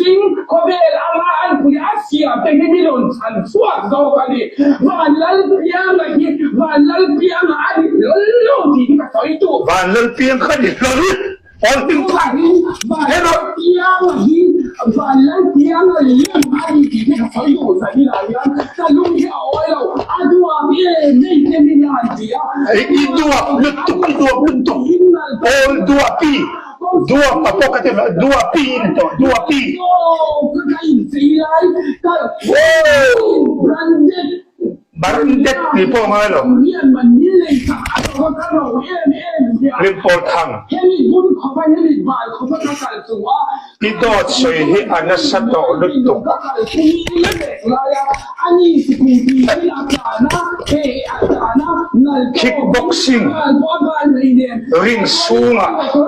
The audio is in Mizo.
Mihring khawvel anga an pui a siam te hi min rawn chhan chhuak zawk a ni. Van Lalpianga hi Van Lalpianga a ni hlawl lo tih hi ka sawi duh. Van Lalpiang kha ni hlawl Pawl hming kha Van Lalpianga hi Van Lalpianga lem a ni tih hi ka sawi duh zan inah hian ka lung hi a awi lo. A duak em hei te min han ti a. I duak lutuk, i duak lutuk. Pawl duapi. Duapa pawh ka ti lo, Duapi in tawh, Duapi. Branded tih pawh a ngai lo. Rinpawl Thang. I dawt sawi hi a nasa tawh lutuk. Kick boxing ring chhungah thu.